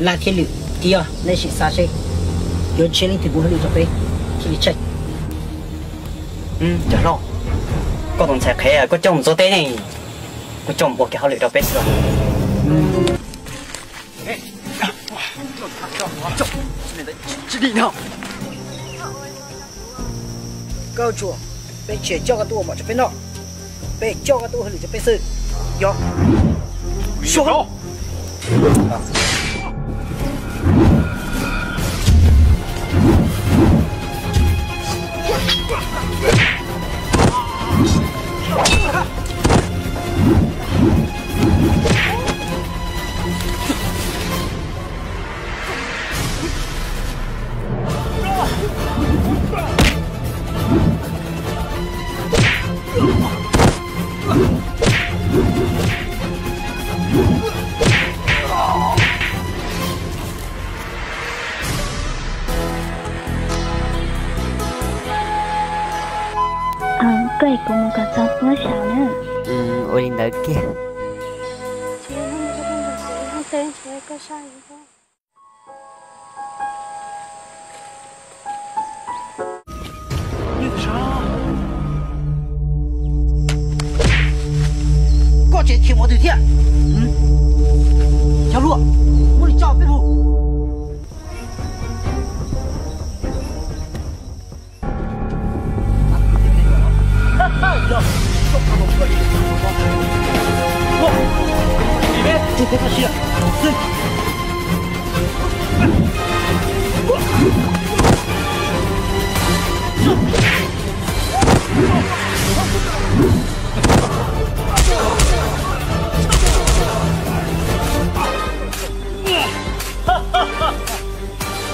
Laj thiab Lwm, tij yog nej sim xav seb yuav tseb leej twg mus hauj lwm rau peb thiaj li tsheej. Cov hlob, koj tus ntxhais qhev koj coj mus txog teb ne, kuv coj mus ua kiag hauj lwm rau peb xwb los. Koj tsuas, peb tsis coj koj tuaj ua mov rau peb noj, peb coj koj tuaj ua hauj lwm rau peb xwb. Yog. Koj es kuv mus kom txog puag saud na. Ua li ntawd kiag. Koj tseem chim ua twg thiab? Cov hluas, muab nws tso peb mus.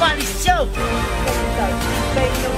Paj Lis Xyooj, koj tsis tawm tsis pe rau